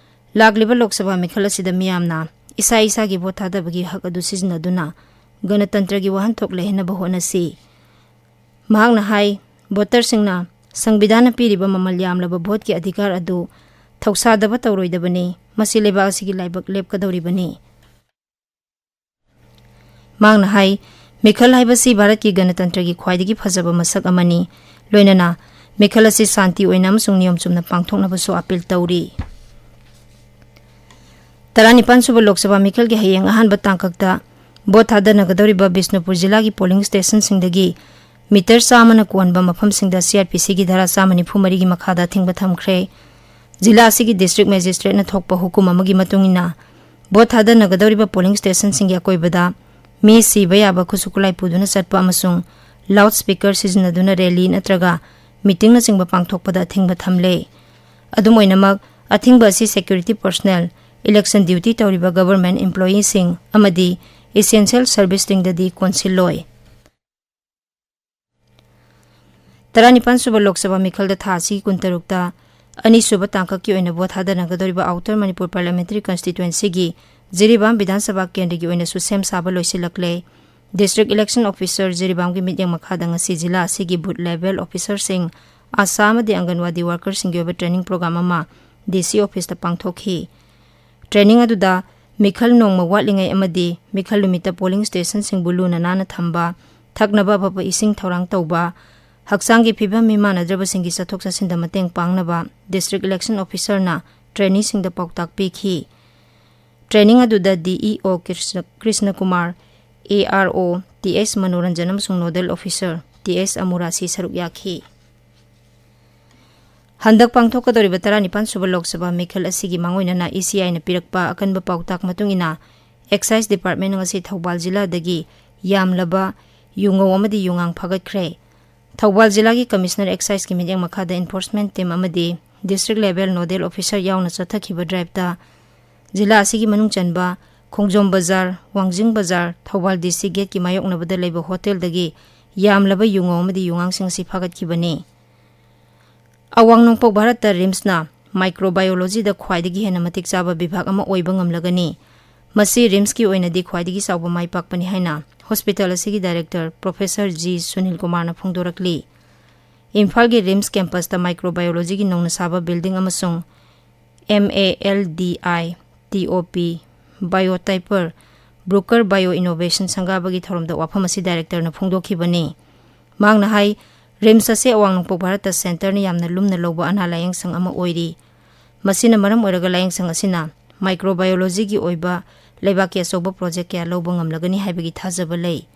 ꯂꯥꯛꯂꯤꯕ ꯂꯣꯛ ꯁꯚꯥ ꯃꯤꯈꯜ ꯑꯁꯤꯗ ꯃꯤꯌꯥꯝꯅ ꯏꯁꯥ ꯏꯁꯥꯒꯤ ꯚꯣꯠ ꯊꯥꯗꯕꯒꯤ ꯍꯛ ꯑꯗꯨ ꯁꯤꯖꯤꯟꯅꯗꯨꯅ ꯒꯅꯇꯟꯇ꯭ꯔꯒꯤ ꯋꯥꯍꯟꯊꯣꯛ ꯂꯩꯍꯟꯅꯕ ꯍꯣꯠꯅꯁꯤ꯫ ꯃꯍꯥꯛꯅ ꯍꯥꯏ, ꯚꯣꯇꯔꯁꯤꯡꯅ ꯁꯪꯕꯤꯙꯥꯟꯅ ꯄꯤꯔꯤꯕ ꯃꯃꯜ ꯌꯥꯝꯂꯕ ꯚꯣꯠꯀꯤ ꯑꯙꯤꯀꯥꯔ ꯑꯗꯨ ꯊꯧꯁꯥꯗꯕ ꯇꯧꯔꯣꯏꯗꯕꯅꯤ꯫ ꯃꯁꯤ ꯂꯩꯕꯥꯛ ꯑꯁꯤꯒꯤ ꯂꯥꯏꯕꯛ ꯂꯦꯞꯀꯗꯧꯔꯤꯕꯅꯤ꯫ ꯃꯍꯥꯛꯅ ꯍꯥꯏ, ꯃꯤꯈꯜ ꯍꯥꯏꯕꯁꯤ ꯚꯥꯔꯠꯀꯤ ꯒꯅꯇꯟꯇ꯭ꯔꯒꯤ ꯈ꯭ꯋꯥꯏꯗꯒꯤ ꯐꯖꯕ ꯃꯁꯛ ꯑꯃꯅꯤ꯫ ꯂꯣꯏꯅꯅ ꯃꯤꯈꯜ ꯑꯁꯤ ꯁꯥꯟꯇꯤ ꯑꯣꯏꯅ ꯑꯃꯁꯨꯡ ꯅꯤꯌꯣꯝ ꯆꯨꯝꯅ ꯄꯥꯡꯊꯣꯛꯅꯕꯁꯨ ꯑꯄꯤꯜ ꯇꯧꯔꯤ꯫ ꯇꯔꯥꯅꯤꯄꯥꯟ ꯁꯨꯕ ꯂꯣꯛ ꯁꯚꯥ ꯃꯤꯈꯜꯒꯤ ꯍꯌꯦꯡ ꯑꯍꯥꯟꯕ ꯇꯥꯡꯀꯛꯇ ꯚꯣꯠ ꯊꯥꯗꯅꯒꯗꯧꯔꯤꯕ ꯕꯤꯁꯅꯨꯄꯨꯔ ꯖꯤꯂꯥꯒꯤ ꯄꯣꯂꯤꯡ ꯁ꯭ꯇꯦꯁꯟꯁꯤꯡꯗꯒꯤ ꯃꯤꯇꯔ ꯆꯥꯝꯃꯅ ꯀꯣꯟꯕ ꯃꯐꯝꯁꯤꯡꯗ ꯁꯤ ꯑꯥꯔ ꯄꯤ ꯁꯤꯒꯤ ꯙꯥꯔꯥ ꯆꯥꯝꯃ ꯅꯤꯐꯨ ꯃꯔꯤꯒꯤ ꯃꯈꯥꯗ ꯑꯊꯤꯡꯕ ꯊꯝꯈ꯭ꯔꯦ꯫ ꯖꯤꯂꯥ ꯑꯁꯤꯒꯤ ꯗꯤꯁꯇ꯭ꯔꯤꯛ ꯃꯦꯖꯤꯁꯇ꯭ꯔꯦꯠꯅ ꯊꯣꯛꯄ ꯍꯨꯀꯨꯝ ꯑꯃꯒꯤ ꯃꯇꯨꯡ ꯏꯟꯅ, ꯚꯣꯠ ꯊꯥꯗꯅꯒꯗꯧꯔꯤꯕ ꯄꯣꯂꯤꯡ ꯁ꯭ꯇꯦꯁꯟꯁꯤꯡꯒꯤ ꯑꯀꯣꯏꯕꯗ ꯃꯤ ꯁꯤꯕ ꯌꯥꯕ ꯈꯨꯠꯁꯨ ꯈꯨꯠꯂꯥꯏ ꯄꯨꯗꯨꯅ ꯆꯠꯄ ꯑꯃꯁꯨꯡ ꯂꯥꯎꯗ ꯁ꯭ꯄꯤꯀꯔ ꯁꯤꯖꯤꯟꯅꯗꯨꯅ ꯔꯦꯂꯤ ꯅꯠꯇ꯭ꯔꯒ ꯃꯤꯇꯤꯡꯅꯆꯤꯡꯕ ꯄꯥꯡꯊꯣꯛꯄꯗ ꯑꯊꯤꯡꯕ ꯊꯝꯂꯦ꯫ ꯑꯗꯨꯝ ꯑꯣꯏꯅꯃꯛ, ꯑꯊꯤꯡꯕ ꯑꯁꯤ ꯁꯦꯀ꯭ꯌꯨꯔꯤꯇꯤ ꯄꯔꯁꯅꯦꯜ, ꯏꯂꯦꯛꯁꯟ ꯗ꯭ꯌꯨꯇꯤ ꯇꯧꯔꯤꯕ ꯒꯚꯔꯟꯃꯦꯟꯠ ꯏꯝꯄ꯭ꯂꯣꯌꯤꯁꯤꯡ ꯑꯃꯗꯤ ꯏꯁꯦꯟꯁꯤꯌꯦꯜ ꯁꯔꯚꯤꯁꯁꯤꯡꯗꯗꯤ ꯀꯣꯟꯁꯤꯜꯂꯣꯏ꯫ ꯇꯔꯥꯅꯤꯄꯥꯟ ꯁꯨꯕ ꯂꯣꯛ ꯁꯚꯥ ꯃꯤꯈꯜꯗ ꯊꯥ ꯑꯁꯤꯒꯤ ꯀꯨꯟꯇꯔꯨꯛꯇ ꯑꯅꯤꯁꯨꯕ ꯇꯥꯡꯀꯛꯀꯤ ꯑꯣꯏꯅ ꯚꯣꯠ ꯊꯥꯗꯅꯒꯗꯧꯔꯤꯕ ꯑꯥꯎꯇꯔ ꯃꯅꯤꯄꯨꯔ ꯄꯥꯔꯂꯤꯌꯥꯃꯦꯟꯇꯔꯤ ꯀꯟꯁꯇꯤꯇ꯭ꯋꯦꯟꯁꯤꯒꯤ ꯖꯤꯔꯤꯕꯥꯝ ꯕꯤꯙꯥꯟ ꯁꯚꯥ ꯀꯦꯟꯗ꯭ꯔꯒꯤ ꯑꯣꯏꯅꯁꯨ ꯁꯦꯝ ꯁꯥꯕ ꯂꯣꯏꯁꯤꯜꯂꯛꯂꯦ꯫ ꯗꯤꯁꯇ꯭ꯔꯤꯛ ꯏꯂꯦꯛꯁꯟ ꯑꯣꯐꯤꯁꯔ ꯖꯤꯔꯤꯕꯥꯝꯒꯤ ꯃꯤꯠꯌꯦꯡ ꯃꯈꯥꯗ ꯉꯁꯤ ꯖꯤꯂꯥ ꯑꯁꯤꯒꯤ ꯕꯨꯊ ꯂꯦꯚꯦꯜ ꯑꯣꯐꯤꯁꯔꯁꯤꯡ, ꯑꯁꯥ ꯑꯃꯗꯤ ꯑꯪꯒꯟꯋꯥꯗꯤ ꯋꯥꯔꯀꯔꯁꯤꯡꯒꯤ ꯑꯣꯏꯕ ꯇ꯭ꯔꯦꯅꯤꯡ ꯄ꯭ꯔꯣꯒ꯭ꯔꯥꯝ ꯑꯃ ꯗꯤ ꯁꯤ ꯑꯣꯐꯤꯁꯇ ꯄꯥꯡꯊꯣꯛꯈꯤ꯫ ꯇ꯭ꯔꯦꯅꯤꯡ ꯑꯗꯨꯗ ꯃꯤꯈꯜ ꯅꯣꯡꯃ ꯋꯥꯠꯂꯤꯉꯩ ꯑꯃꯗꯤ ꯃꯤꯈꯜ ꯅꯨꯃꯤꯠꯇ ꯄꯣꯂꯤꯡ ꯁ꯭ꯇꯦꯁꯟꯁꯤꯡꯕꯨ ꯂꯨꯅ ꯅꯥꯟꯅ ꯊꯝꯕ, ꯊꯛꯅꯕ ꯑꯐꯕ ꯏꯁꯤꯡ ꯊꯧꯔꯥꯡ ꯇꯧꯕ, ꯍꯛꯆꯥꯡꯒꯤ ꯐꯤꯕꯝ ꯃꯤꯃꯥꯟꯅꯗ꯭ꯔꯕꯁꯤꯡꯒꯤ ꯆꯠꯊꯣꯛ ꯆꯠꯁꯤꯟꯗ ꯃꯇꯦꯡ ꯄꯥꯡꯅꯕ ꯗꯤꯁꯇ꯭ꯔꯤꯛ ꯏꯂꯦꯛꯁꯟ ꯑꯣꯐꯤꯁꯔꯅ ꯇ꯭ꯔꯦꯅꯤꯁꯤꯡꯗ ꯄꯥꯎꯇꯥꯛ ꯄꯤꯈꯤ꯫ ꯇ꯭ꯔꯦꯅꯤꯡ ꯑꯗꯨꯗ D E O Krishna, Krishna Kumar, A R O T S Manoranjan ꯑꯃꯁꯨꯡ ꯅꯣꯗꯦꯜ ꯑꯣꯐꯤꯁꯔ ꯇꯤ ꯑꯦꯁ ꯑꯃꯨꯔꯥꯁꯤ ꯁꯔꯨꯛ ꯌꯥꯈꯤ꯫ ꯍꯟꯗꯛ ꯄꯥꯡꯊꯣꯛꯀꯗꯧꯔꯤꯕ ꯇꯔꯥꯅꯤꯄꯥꯟ ꯁꯨꯕ ꯂꯣꯛ ꯁꯚꯥ ꯃꯤꯈꯜ ꯑꯁꯤꯒꯤ ꯃꯥꯡꯑꯣꯏꯅꯅ ꯏ ꯁꯤ ꯑꯥꯏꯅ ꯄꯤꯔꯛꯄ ꯑꯀꯟꯕ ꯄꯥꯎꯇꯥꯛ ꯃꯇꯨꯡ ꯏꯟꯅ, ꯑꯦꯛꯁꯥꯏꯖ ꯗꯤꯄꯥꯔꯠꯃꯦꯟꯅ ꯉꯁꯤ ꯊꯧꯕꯥꯜ ꯖꯤꯂꯥꯗꯒꯤ ꯌꯥꯝꯂꯕ ꯌꯨꯉꯧ ꯑꯃꯗꯤ ꯌꯨꯉꯥꯡ ꯐꯥꯒꯠꯈ꯭ꯔꯦ꯫ ꯊꯧꯕꯥꯜ ꯖꯤꯂꯥꯒꯤ ꯀꯃꯤꯁꯅꯔ ꯑꯦꯛꯁꯥꯏꯖꯀꯤ ꯃꯤꯠꯌꯦꯡ ꯃꯈꯥꯗ ꯏꯟꯐꯣꯔꯁꯃꯦꯟ ꯇꯤꯝ ꯑꯃꯗꯤ ꯗꯤꯁꯇ꯭ꯔꯤꯛ ꯂꯦꯚꯦꯜ ꯅꯣꯗꯦꯜ ꯑꯣꯐꯤꯁꯔ ꯌꯥꯎꯅ ꯆꯠꯊꯈꯤꯕ ꯗ꯭ꯔꯥꯏꯚꯇ ꯖꯤꯂꯥ ꯑꯁꯤꯒꯤ ꯃꯅꯨꯡ ꯆꯟꯕ ꯈꯣꯡꯖꯣꯝ ꯕꯖꯥꯔ, ꯋꯥꯡꯖꯤꯡ ꯕꯖꯥꯔ, ꯊꯧꯕꯥꯜ ꯗꯤ ꯁꯤ ꯒꯦꯠꯀꯤ ꯃꯥꯌꯣꯛꯅꯕꯗ ꯂꯩꯕ ꯍꯣꯇꯦꯜꯗꯒꯤ ꯌꯥꯝꯂꯕ ꯌꯨꯉꯧ ꯑꯃꯗꯤ ꯌꯨꯉꯥꯡꯁꯤꯡ ꯑꯁꯤ ꯐꯥꯒꯠꯈꯤꯕꯅꯤ꯫ ꯑꯋꯥꯡ ꯅꯣꯡꯄꯣꯛ ꯚꯥꯔꯠꯇ ꯔꯤꯝꯁꯅ ꯃꯥꯏꯀ꯭ꯔꯣꯕꯥꯏꯑꯣꯂꯣꯖꯤꯗ ꯈ꯭ꯋꯥꯏꯗꯒꯤ ꯍꯦꯟꯅ ꯃꯇꯤꯛ ꯆꯥꯕ ꯕꯤꯚꯥꯒ ꯑꯃ ꯑꯣꯏꯕ ꯉꯝꯂꯒꯅꯤ꯫ ꯃꯁꯤ ꯔꯤꯝꯁꯀꯤ ꯑꯣꯏꯅꯗꯤ ꯈ꯭ꯋꯥꯏꯗꯒꯤ ꯆꯥꯎꯕ ꯃꯥꯏ ꯄꯥꯛꯄꯅꯤ ꯍꯥꯏꯅ ꯍꯣꯁꯄꯤꯇꯥꯜ ꯑꯁꯤꯒꯤ ꯗꯥꯏꯔꯦꯛꯇꯔ ꯄ꯭ꯔꯣꯐꯦꯁꯔ ꯖꯤ ꯁꯨꯅꯤꯜ ꯀꯨꯃꯥꯔꯅ ꯐꯣꯡꯗꯣꯔꯛꯂꯤ꯫ ꯏꯝꯐꯥꯜꯒꯤ ꯔꯤꯝꯁ ꯀꯦꯝꯄꯁꯇ ꯃꯥꯏꯀ꯭ꯔꯣꯕꯥꯏꯑꯣꯂꯣꯖꯤꯒꯤ ꯅꯧꯅ ꯁꯥꯕ ꯕꯤꯜꯗꯤꯡ ꯑꯃꯁꯨꯡ M A L D I, T ꯑꯣ ꯄꯤ, ꯕꯥꯏꯑꯣꯇꯥꯏꯄꯔ, ꯕ꯭ꯔꯨꯀꯔ ꯕꯥꯏꯑꯣ ꯏꯅꯣꯚꯦꯁꯟ ꯁꯪꯒꯥꯕꯒꯤ ꯊꯧꯔꯝꯗ ꯋꯥꯐꯝ ꯑꯁꯤ ꯗꯥꯏꯔꯦꯛꯇꯔꯅ ꯐꯣꯡꯗꯣꯛꯈꯤꯕꯅꯤ꯫ ꯃꯍꯥꯛꯅ ꯍꯥꯏ, ꯔꯤꯝꯁ ꯑꯁꯤ ꯑꯋꯥꯡ ꯅꯣꯡꯄꯣꯛ ꯚꯥꯔꯠꯇ ꯁꯦꯟꯇꯔꯅ ꯌꯥꯝꯅ ꯂꯨꯝꯅ ꯂꯧꯕ ꯑꯅꯥ ꯂꯥꯌꯦꯡꯁꯪ ꯑꯃ ꯑꯣꯏꯔꯤ꯫ ꯃꯁꯤꯅ ꯃꯔꯝ ꯑꯣꯏꯔꯒ ꯂꯥꯌꯦꯡꯁꯪ ꯑꯁꯤꯅ ꯃꯥꯏꯀ꯭ꯔꯣꯕꯥꯏꯑꯣꯂꯣꯖꯤꯒꯤ ꯑꯣꯏꯕ ꯂꯩꯕꯥꯛꯀꯤ ꯑꯆꯧꯕ ꯄ꯭ꯔꯣꯖꯦꯛ ꯀꯌꯥ ꯂꯧꯕ ꯉꯝꯂꯒꯅꯤ ꯍꯥꯏꯕꯒꯤ ꯊꯥꯖꯕ ꯂꯩ꯫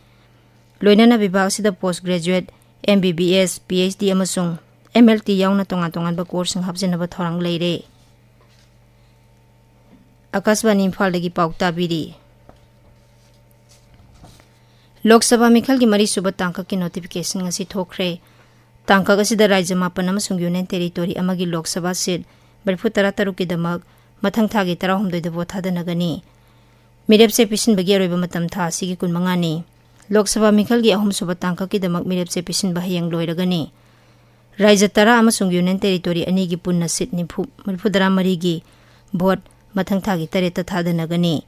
ꯂꯣꯏꯅꯅ ꯕꯤꯚꯥꯒ ꯑꯁꯤꯗ post graduate, M B B S, P H D ꯑꯃꯁꯨꯡ M L T ꯌꯥꯎꯅ ꯇꯣꯉꯥꯟ ꯇꯣꯉꯥꯟꯕ courseꯁꯤꯡ ꯍꯥꯞꯆꯤꯟꯅꯕ ꯊꯧꯔꯥꯡ ꯂꯩꯔꯦ꯫ ꯑꯀꯥꯁꯕꯥꯅꯤ ꯏꯝꯐꯥꯜꯗꯒꯤ ꯄꯥꯎ ꯇꯥꯕꯤꯔꯤ꯫ ꯂꯣꯛ ꯁꯚꯥ ꯃꯤꯈꯜꯒꯤ ꯃꯔꯤꯁꯨꯕ ꯇꯥꯡꯀꯛꯀꯤ notification ꯉꯁꯤ ꯊꯣꯛꯈ꯭ꯔꯦ꯫ ꯇꯥꯡꯀꯛ ꯑꯁꯤꯗ ꯔꯥꯖ꯭ꯌ ꯃꯥꯄꯟ ꯑꯃꯁꯨꯡ Union Territory ꯑꯃꯒꯤ ꯂꯣꯛ ꯁꯚꯥ seat ꯃꯔꯤꯐꯨ ꯇꯔꯥ ꯇꯔꯨꯛꯀꯤꯗꯃꯛ ꯃꯊꯪ ꯊꯥꯒꯤ ꯇꯔꯥꯍꯨꯝꯗꯣꯏꯗ vote ꯊꯥꯗꯅꯒꯅꯤ꯫ ꯃꯤꯔꯦꯞꯆꯦ ꯄꯤꯁꯤꯟꯕꯒꯤ ꯑꯔꯣꯏꯕ ꯃꯇꯝ ꯊꯥ ꯑꯁꯤꯒꯤ ꯀꯨꯟꯃꯉꯥꯅꯤ꯫ ꯂꯣꯛ ꯁꯚꯥ ꯃꯤꯈꯜꯒꯤ ꯑꯍꯨꯝꯁꯨꯕ ꯇꯥꯡꯀꯛꯀꯤꯗꯃꯛ ꯃꯤꯔꯦꯞꯆꯦ ꯄꯤꯁꯤꯟꯕ ꯍꯌꯦꯡ ꯂꯣꯏꯔꯒꯅꯤ꯫ ꯔꯥꯖ꯭ꯌ ꯇꯔꯥ ꯑꯃꯁꯨꯡ Union Territory ꯑꯅꯤꯒꯤ ꯄꯨꯟꯅ seat ꯅꯤꯐꯨ, ꯃꯔꯤꯐꯨꯇꯔꯥ ꯃꯔꯤꯒꯤ vote ꯃꯊꯪ ꯊꯥꯒꯤ ꯇꯔꯦꯠꯇ ꯊꯥꯗꯅꯒꯅꯤ꯫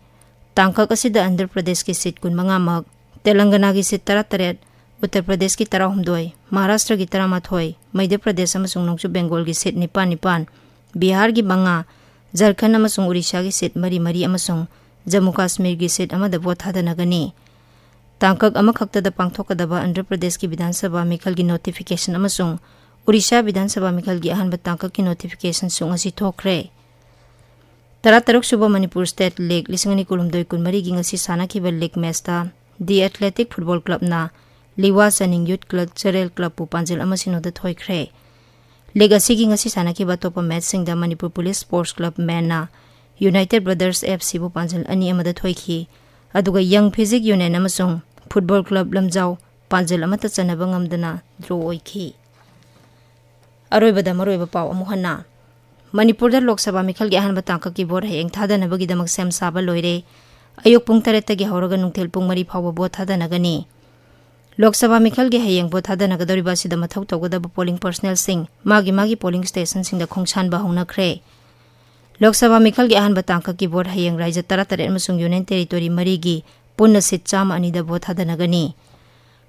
ꯇꯥꯡꯀꯛ ꯑꯁꯤꯗ ꯑꯟꯙ꯭ꯔ ꯄ꯭ꯔꯗꯦꯁꯀꯤ seat ꯀꯨꯟꯃꯉꯥꯃꯛ, ꯇꯦꯂꯪꯒꯅꯥꯒꯤ seat ꯇꯔꯥꯇꯔꯦꯠ, ꯎꯠꯇꯔ ꯄ꯭ꯔꯗꯦꯁꯀꯤ ꯇꯔꯥꯍꯨꯝꯗꯣꯏ, ꯃꯍꯥꯔꯥꯁꯇ꯭ꯔꯒꯤ ꯇꯔꯥꯃꯥꯊꯣꯏ, ꯃꯙ꯭ꯌ ꯄ꯭ꯔꯗꯦꯁ ꯑꯃꯁꯨꯡ ꯅꯣꯡꯆꯨꯞ ꯕꯦꯡꯒꯣꯜꯒꯤ seat ꯅꯤꯄꯥꯟ ꯅꯤꯄꯥꯟ, ꯕꯤꯍꯥꯔꯒꯤ ꯃꯉꯥ, ꯖꯔꯈꯟ ꯑꯃꯁꯨꯡ ꯎꯔꯤꯁꯥꯒꯤ seat ꯃꯔꯤ ꯃꯔꯤ ꯑꯃꯁꯨꯡ ꯖꯝꯃꯨ ꯀꯥꯁꯃꯤꯔꯒꯤ seat ꯑꯃꯗ vote ꯊꯥꯗꯅꯒꯅꯤ꯫ ꯇꯥꯡꯀꯛ ꯑꯃꯈꯛꯇꯗ ꯄꯥꯡꯊꯣꯛꯀꯗꯕ ꯑꯟꯙ꯭ꯔ ꯄ꯭ꯔꯗꯦꯁꯀꯤ ꯕꯤꯙꯥꯟ ꯁꯚꯥ ꯃꯤꯈꯜꯒꯤ notification ꯑꯃꯁꯨꯡ ꯎꯔꯤꯁꯥ ꯕꯤꯙꯥꯟ ꯁꯚꯥ ꯃꯤꯈꯜꯒꯤ ꯑꯍꯥꯟꯕ ꯇꯥꯡꯀꯛꯀꯤ notificationꯁꯨ ꯉꯁꯤ ꯊꯣꯛꯈ꯭ꯔꯦ꯫ ꯇꯔꯥꯇꯔꯨꯛꯁꯨꯕ ꯃꯅꯤꯄꯨꯔ State League ꯂꯤꯁꯤꯡ ꯑꯅꯤ ꯀꯨꯟꯍꯨꯝꯗꯣꯏ ꯀꯨꯟꯃꯔꯤꯒꯤ ꯉꯁꯤ ꯁꯥꯟꯅꯈꯤꯕ league matchꯇ The Athletic Football Clubꯅ ꯂꯤꯋꯥ ꯆꯅꯤꯡ Youth Club ꯆꯔꯦꯜ clubꯄꯨ ꯄꯥꯟꯖꯜ ꯑꯃ ꯁꯤꯅꯣꯗ ꯊꯣꯏꯈ꯭ꯔꯦ꯫ League ꯑꯁꯤꯒꯤ ꯉꯁꯤ ꯁꯥꯟꯅꯈꯤꯕ ꯑꯇꯣꯞꯄ matchꯁꯤꯡꯗ Manipur Police Sports Club ꯃꯦꯟꯅ United Brothers F Cꯕꯨ ꯄꯥꯟꯖꯜ ꯑꯅꯤ ꯑꯃꯗ ꯊꯣꯏꯈꯤ꯫ ꯑꯗꯨꯒ Young Physique Union ꯑꯃꯁꯨꯡ Football Club ꯂꯝꯖꯥꯎ ꯄꯥꯟꯖꯜ ꯑꯃꯠꯇ ꯆꯟꯅꯕ ꯉꯝꯗꯅ draw ꯑꯣꯏꯈꯤ꯫ ꯑꯔꯣꯏꯕꯗ ꯃꯔꯨꯑꯣꯏꯕ ꯄꯥꯎ ꯑꯃꯨꯛ ꯍꯟꯅ꯫ ꯃꯅꯤꯄꯨꯔꯗ ꯂꯣꯛ ꯁꯚꯥ ꯃꯤꯈꯜꯒꯤ ꯑꯍꯥꯟꯕ ꯇꯥꯡꯀꯛꯀꯤ vote ꯍꯌꯦꯡ ꯊꯥꯗꯅꯕꯒꯤꯗꯃꯛ ꯁꯦꯝ ꯁꯥꯕ ꯂꯣꯏꯔꯦ꯫ ꯑꯌꯨꯛ ꯄꯨꯡ ꯇꯔꯦꯠꯇꯒꯤ ꯍꯧꯔꯒ ꯅꯨꯡꯊꯤꯜ ꯄꯨꯡ ꯃꯔꯤ ꯐꯥꯎꯕ vote ꯊꯥꯗꯅꯒꯅꯤ꯫ ꯂꯣꯛ ꯁꯚꯥ ꯃꯤꯈꯜꯒꯤ ꯍꯌꯦꯡ vote ꯊꯥꯗꯅꯒꯗꯧꯔꯤꯕ ꯑꯁꯤꯗ ꯃꯊꯧ ꯇꯧꯒꯗꯕ polling personnelꯁꯤꯡ ꯃꯥꯒꯤ ꯃꯥꯒꯤ polling stationꯁꯤꯡꯗ ꯈꯣꯡꯁꯥꯟꯕ ꯍꯧꯅꯈ꯭ꯔꯦ꯫ ꯂꯣꯛ ꯁꯚꯥ ꯃꯤꯈꯜꯒꯤ ꯑꯍꯥꯟꯕ ꯇꯥꯡꯀꯛꯀꯤ vote ꯍꯌꯦꯡ ꯔꯥꯖ꯭ꯌ ꯇꯔꯥꯇꯔꯦꯠ ꯑꯃꯁꯨꯡ Union Territory ꯃꯔꯤꯒꯤ ꯄꯨꯟꯅ seat ꯆꯥꯝꯃ ꯑꯅꯤꯗ vote ꯊꯥꯗꯅꯒꯅꯤ꯫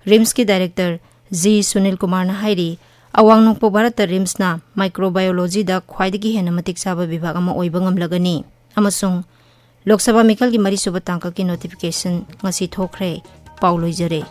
RIMSꯀꯤ director G ꯁꯨꯅꯤꯜ ꯀꯨꯃꯥꯔꯅ ꯍꯥꯏꯔꯤ, ꯑꯋꯥꯡ ꯅꯣꯡꯄꯣꯛ ꯚꯥꯔꯠꯇ RIMSꯅ microbiologyꯗ ꯈ꯭ꯋꯥꯏꯗꯒꯤ ꯍꯦꯟꯅ ꯃꯇꯤꯛ ꯆꯥꯕ ꯕꯤꯚꯥꯒ ꯑꯃ ꯑꯣꯏꯕ ꯉꯝꯂꯒꯅꯤ ꯑꯃꯁꯨꯡ ꯂꯣꯛ ꯁꯚꯥ ꯃꯤꯈꯜꯒꯤ ꯃꯔꯤꯁꯨꯕ ꯇꯥꯡꯀꯛꯀꯤ notification ꯉꯁꯤ ꯊꯣꯛꯈ꯭ꯔꯦ꯫ ꯄꯥꯎ ꯂꯣꯏꯖꯔꯦ꯫